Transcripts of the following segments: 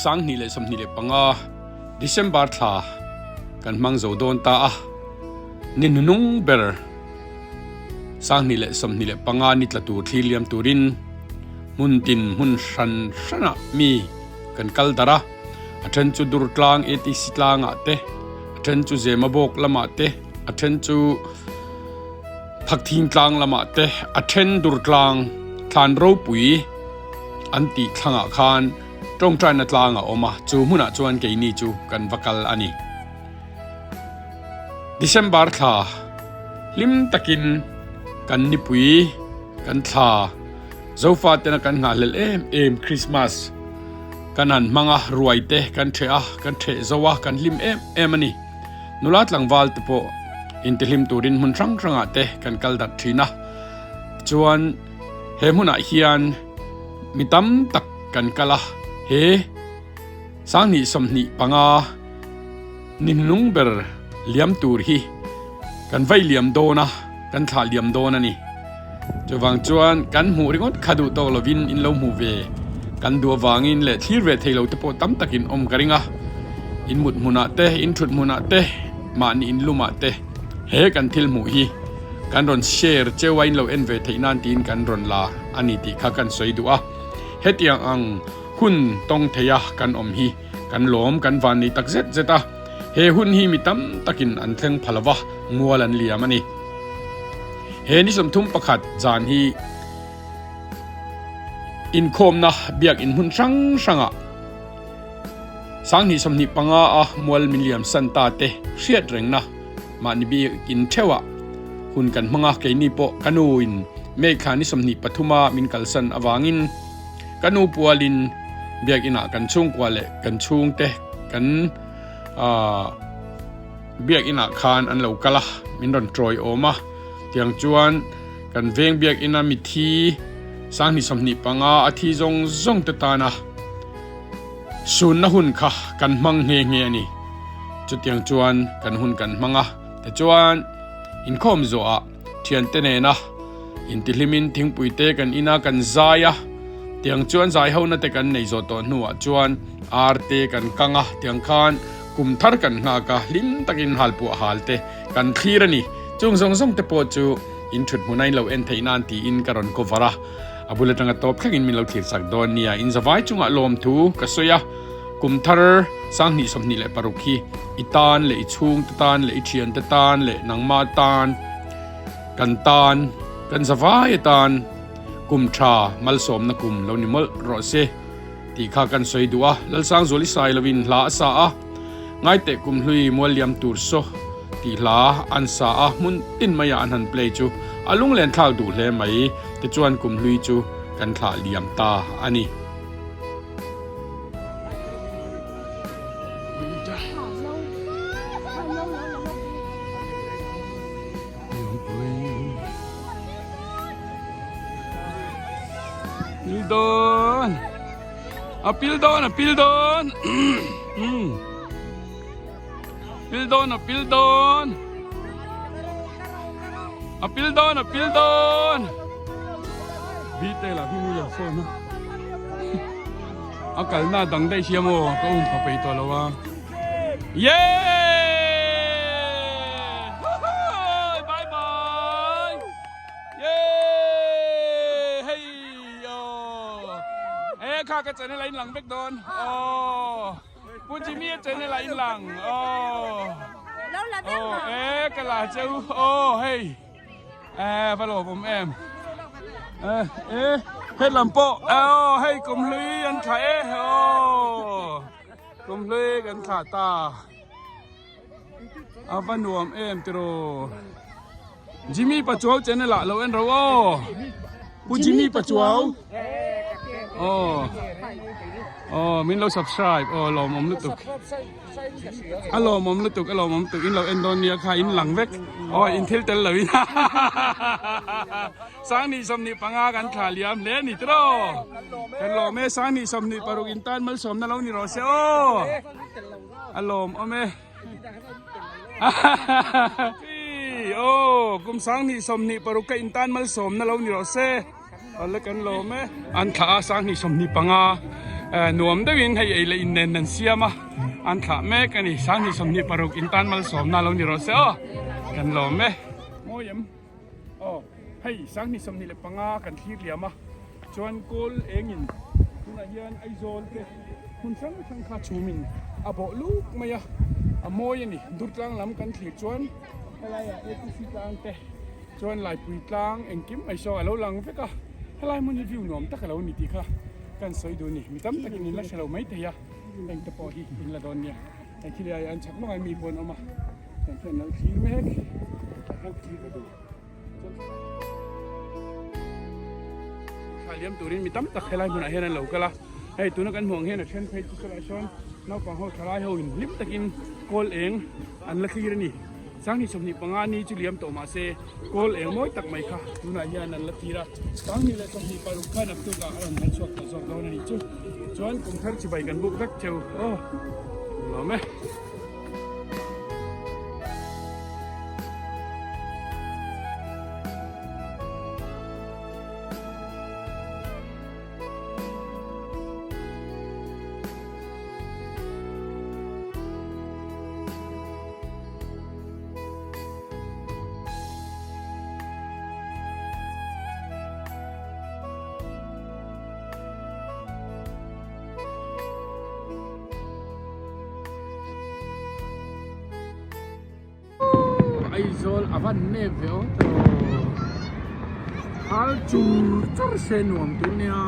2025 December thla kan hmang zo dawn ta a, ni hnunung ber 2025 ni tla tur thlir liam turin hmun tin hmun hran hranah mi kan kal darh a, a then chu Durtlang ATC tlangah te, a then chu Zemabawk lamah te, a then chu Phakthing tlang lamah te a then Durtlang thlan ropui an tih thlangah khan tawngtaina tlang a awm a, chu hmunah chuan keini chu kan va kal a ni. December thla hlim takin kan nipui kan thla Zofa tena kan nghahhlelh em em Christmas kan han hmang a, ruai te kan theh a, kan theh zo a, kan hlim em em a ni. Nula tlangval te pawh intihlim turin hmun hrang hrangah te kan kal darh thin a, chuan he hmunah hian mi tam tak kan kal a, he 2025 ni hnung ber liam tur hi kan vai liam dawn a, kan thlah liam dawn a ni. Chuvang chuan kan hmuh ringawt kha duh tawk lovin in lo hmuh ve kan duh avangin leh thlir ve thei lo te pawh tam takin awm ka ring a, in mut hmunah te, in thut hmunah te, mahni in lumah te he kan thil hmuh hi kan rawn share cheu a in lo en ve theih nan tiin kan rawn la a ni tih kha kan sawi duh a. Hetiang ang hun tawng theia kan awm hi kan lawm kan van nei tak zet zet a, he hun hi mi tam takin an thleng pha lova mual an liam a ni. He ni 31 zan hi inkhawmna biakin hmun hrang hrangah 2025 a mual min liam san ta te hriat rengna mahni biakin theuhah hun kan hmang a, keini pawh ka nu in May thla ni 23 a min kalsan avangin ka nu pualin biakinah kan chhungkua leh kan chhungte kan aah Biakinah khan an lo kal a, min rawn tawi awm a, tiang chuan kan veng biakina mithi 2025 a thi zawng zawng te tana sunna hun kha kan hmang nghe nghe a ni. Chutiang chuan kan hun kan hmang a, tichuan inkhawm zawhah thiante nena intihlimin thingpui te kan ina kan zai a, tiang chuan zai hona te kan nei zawh tawh hnuah chuan ar te kan kang a, tiang khan Kum thar kan nghak a, hlim takin halpuah hal te kan thlir a ni. Chung zawng zawng te pawh chu in thut hmuna in lo en theih nan tiin ka rawn cover a. A bul atanga tawp thlengin min lo thlir chak dawn nia. In zavai chungah lawmthu ka sawi a, kum thar 2026 hi i tan leh i chhungte tan leh i thiante tan leh nangmah tan, kan tan, kan zavai atan kum tha malsawmna kum lo ni mawlh rawh se. Tih kha kan sawi duh a, Lalsangzuali sai lovin hla a sa a, Ngaiteh Kumhlui Mualliam tur saw tih hla an sa a, hmun tin maiah an han play chu a lunglen thlak duh hle mai, tichuan Kumhlui chu kan thlah liam ta a ni. Pil dawn a pil dawn a pil dawn pil dawn a pil dawn a pil dawn a pil dawn bite lah hi lo phone a a kalna dang daih hiam aw ka um pha peih tawh lo a. Yay! Woohoo! Bye bye! Yay! Hey yo! Eh kha ka channel a in lang vek dawn. Oh. Pu Jimmy a channel a in lang. Oh. Oh, eh ka la cheu. Oh, hey. Eh va lo awm em. Eh eh het lam pawh. Oh, hey kum hlui an thla e. Oh. Kum hlui kan thlah ta. A va nuam em tiraw. Jimmy Pachuau channel ah lo en ro aw. Pu Jimmy Pachuau. Aw. Aw min lo subscribe aw lawmawm lutuk. A lawmawm lutuk a lawmawm lutuk in lo en dawn nia kha in lang vek. Aw in thil tel lo in. 2025 kan thla liam hle a ni tiraw? Kan lawm e, 2026 in tan malsawmna lo ni rawh se aw. A lawm awm e. Aw, kum 2026 ka in tan malsawmna lo ni rawh se. Awle kan lawm e. An thla a 2025. Nuam deuhin hei ei leh in nen an siam a, an thlah mek a ni. Sanghnih 26 in tan malsawmna lo ni rawh se aw, kan lawm e. Mawi em? Aw, hei Sanghnih 25 kan thlir liam a, chuan kawl engin tunah hian Aizawl te hmun hrang hrang kha chhumin a bawh luk mai a, a mawi a ni. Durtlang lam kan thlir chuan helaiah ATC tlang te chuan Laipui tlang engkim mai saw a lo lang vek a, helai hmun hi view nuam tak a lo ni tih kha kan sawi duh a ni. Mi tam takin in la hre lo maithei a, engte pawh hi in la dawn nia. Hei khi leh an chak lawngah mi pawh an awm a, chuan khian an lo thlir mek, an lo thlir ve duh. Thla liam turin mi tam tak helai hmunah hian an lo kal a, hei tuna kan hmuh ang hian a then phei chu chulaiah sawn naupang ho thalai ho in hlim takin kawl eng an la thlir a ni. Sanghnih 25 ni chu liam tawh mah se kawl eng mawi tak mai kha tunah hian an la thlir a, 2026 khan a tukah a rawn hman chhuak tawh zawk dawn a nih chu. Chuan kum thar chibai kan buk vek theu aw lawm e. Aizawl a van nep ve aw tawh hal chur chur se nuam tur nia.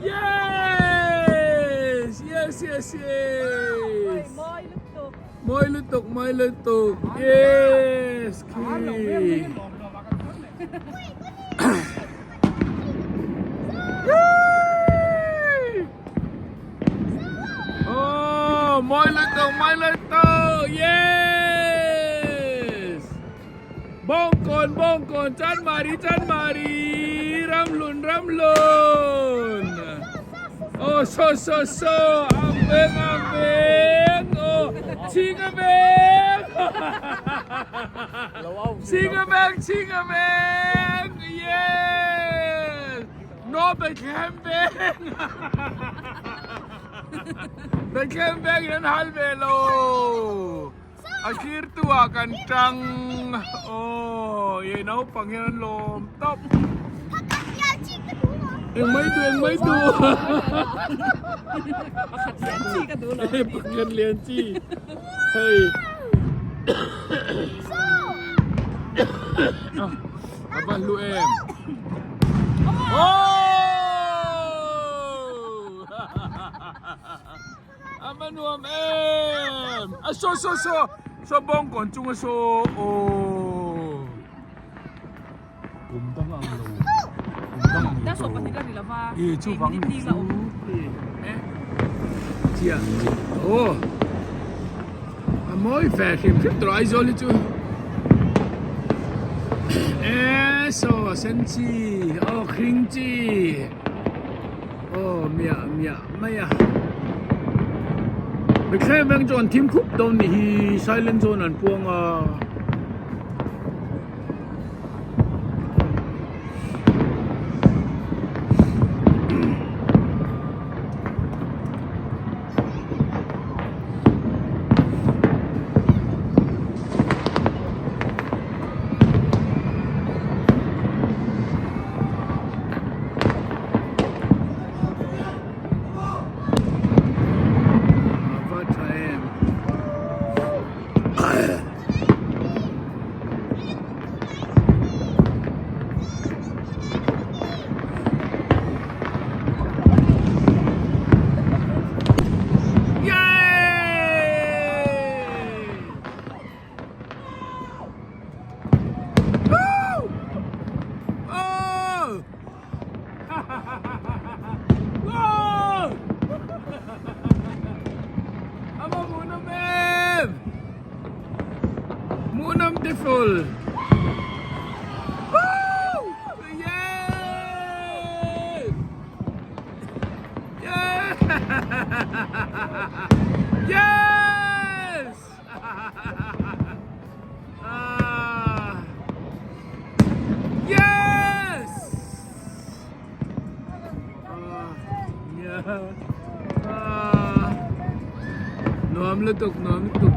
Yes! Yes, yes, yes! Mawi lutuk, mawi lutuk. Yes! Khi. Oh, mawi lutuk, mawi lutuk. Yes! Bawngkawn, Bawngkawn, Chanmari, Chanmari, Ramhlun, Ramhlun. Oh, so, so, so, Ambeng, Ambeng. Oh, Chhinga Veng. Chhinga Veng, Chhinga Veng. Yes. No Bethlehem Veng. Bethlehem Veng in an hal ve lo. A thlir tu ah kan tang aw ye naupang hian an lawm tawp. Eng mai duh eng mai duh. Pakhat lian chi ka duh lo. Pakhat lian chi. Hei. A va hlu em. Oh! A va nuam em! A saw saw saw saw bawngkawn chung a saw aw kum dang ang lo kum dang ang lo e chuvang ni chu e chia aw a mawi ve hrim hrim tawh Aizawl hi chu e saw a sen chi aw hring chi. Aw miah miah mai a. Mithleng veng chu an thim khup dawn nih hi silent zone an puang a. Va tha em. Beautiful! Woo! Yes! Yes! Yes! Ah! Yes! Nuam lutuk nuam lutuk.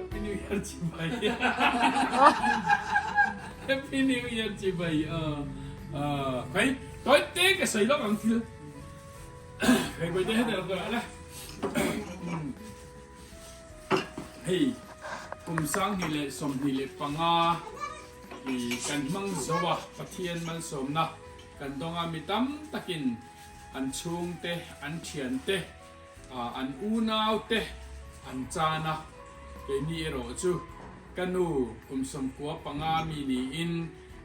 Happy New Year chibai. Happy New Year chibai. Kai toi te ka sei lok ang thil. Kai bai te hete ko ala. Hei kum 2025 i kan hmang zoa Pathian malsawmna kan donga mi tam takin an chhungte an thiante an unaute an chan a, keini erawh chu ka nu kum 95 mi niin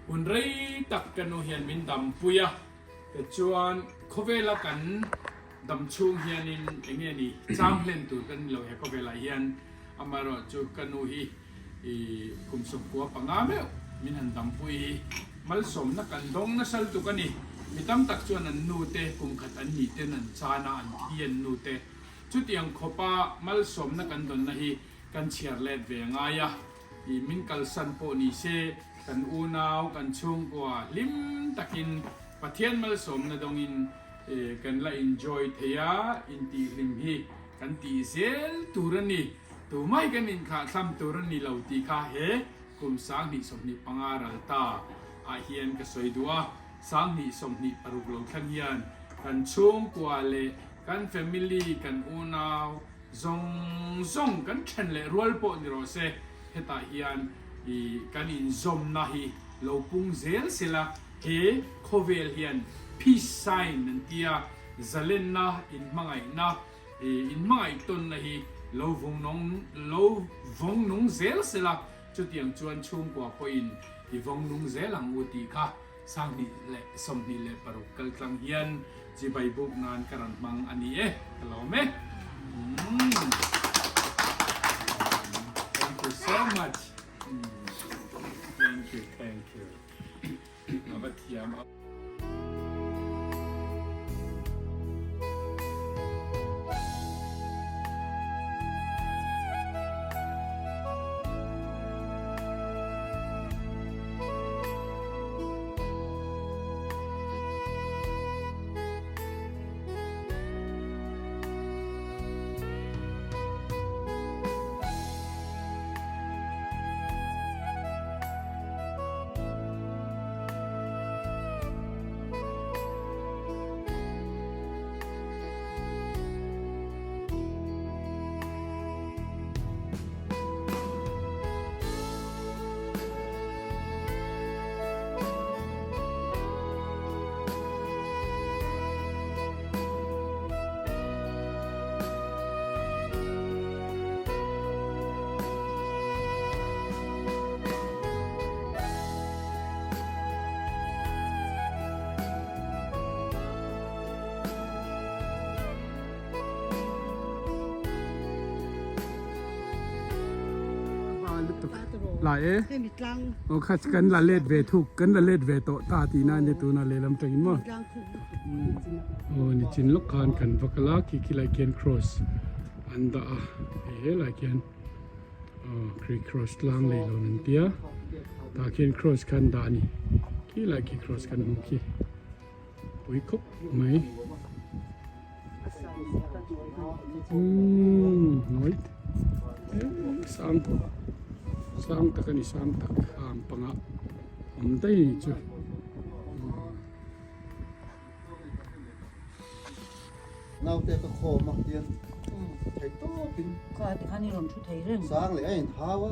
hun rei tak ka nu hian min dampui a, tichuan khawvela kan dam chhung hianin eng nge ni chang hlen tur kan ni lo he khawvelah hian amaherawh chu ka nu hi i kum 95 meuh min han dampui hi malsawmna kan dawng nasa lutuk a ni. Mi tam tak chuan an nu te kum khat an nih ten an chan a, an thi an nu te. Chutiang khawpa malsawmna kan dawnna hi kan chhiar let ve a ngai a, i min kalsan pawh ni se kan unau, kan chhungkua hlim takin Pathian malsawmna dawngin kan la enjoy thei a, intihhlim hi kan tih zel tur a ni. Tumai kan inthlah thlam tur a ni lo tih kha he kum 2025 ral ta ah hian ka sawi duh a, 2026 lo thlen hian kan chhungkua leh kan family kan unau zawng zawng kan then leh rual pawh ni rawh se hetah hian ih kan inzawmna hi lo pung zel sela he khawvel hian peace sign an tia zalenna inhmangaihna I inhmangaihtawnna hi lo vawng nung lo vawng nung zel sela, chutiang chuan chhungkua pawhin i vawng nung zel ang u tih kha 2026 kal tlang hian chibai buk nan ka rawn hmang a ni e, ka lawm e. Thank you so much. Thank you, thank you. A va thiam. La e. Hemi tlang. Aw kha kan la let ve thuk kan la let ve tawh ta tihna ania tuna lehlam tangin maw. Tlang thuk lutuk Aw nichin lawk khan kan va kal a khi khi lai khian cross an dah a hei helai khian aw khi cross tlang lei lo an tia tah khian cross kha an dah a ni khi lai khi cross kan hmuh khi pui khawp mai umm nawi sang sang tak a ni sang tak ang panga awm daih a ni chu. Naute ka khawm a hian thei tawpin Kha ti khan i rawn thu thei reng. Sang leh a inhau a,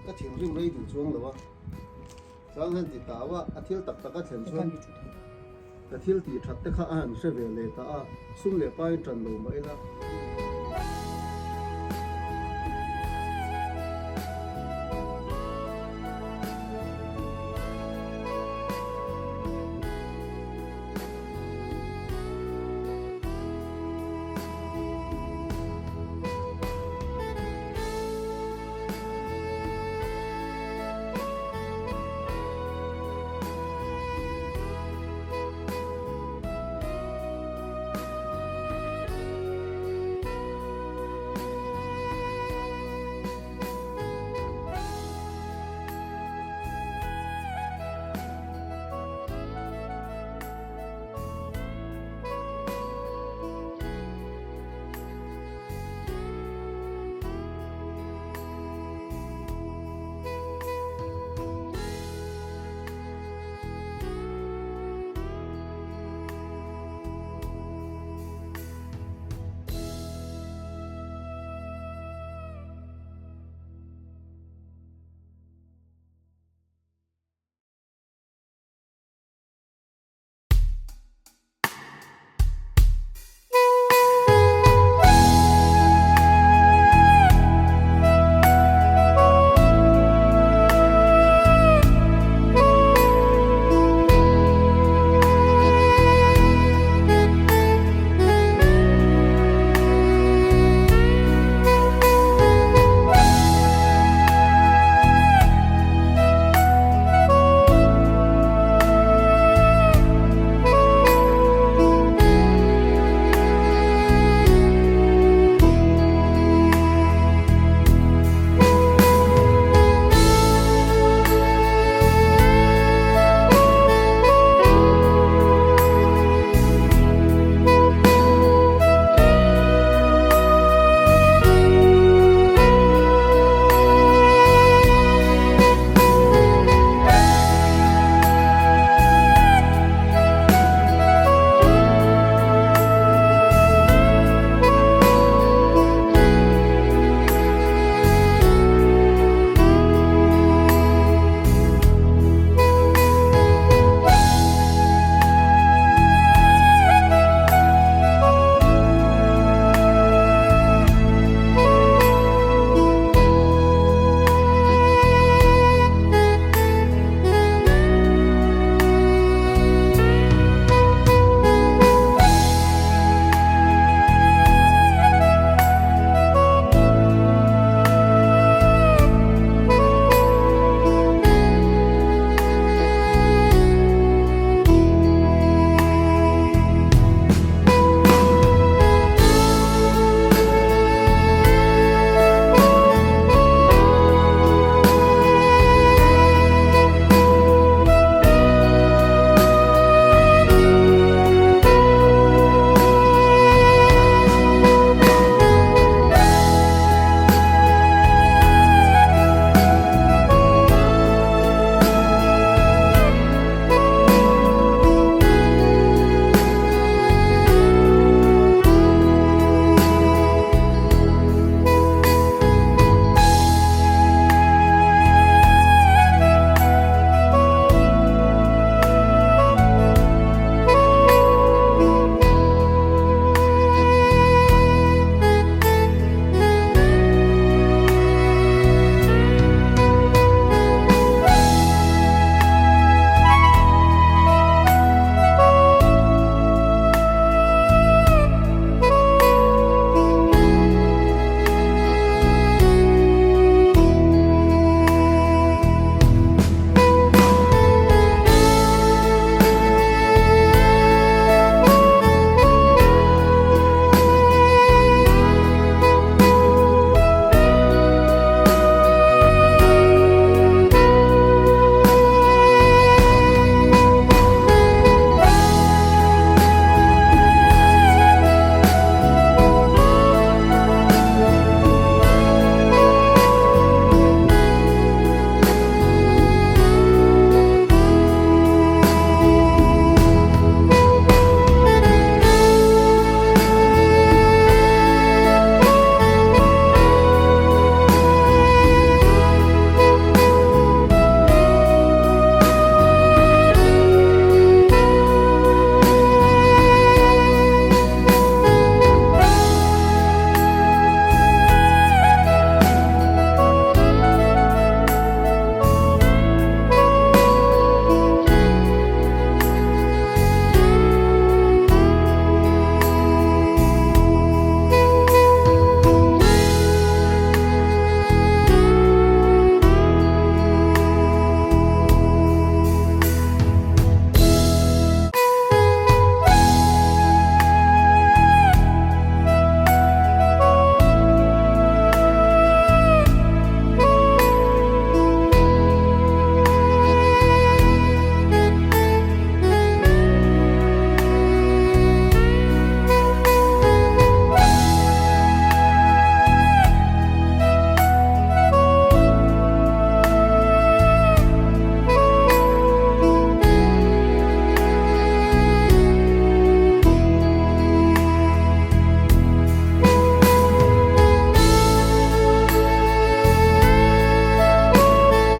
ka thinrim rei duh chuang lo a. Sang hian ti tau a, a thil tak tak a thlen chuan ka thil tih that te kha a han hre ve leh ta a, sum leh pain tan lo mah ila.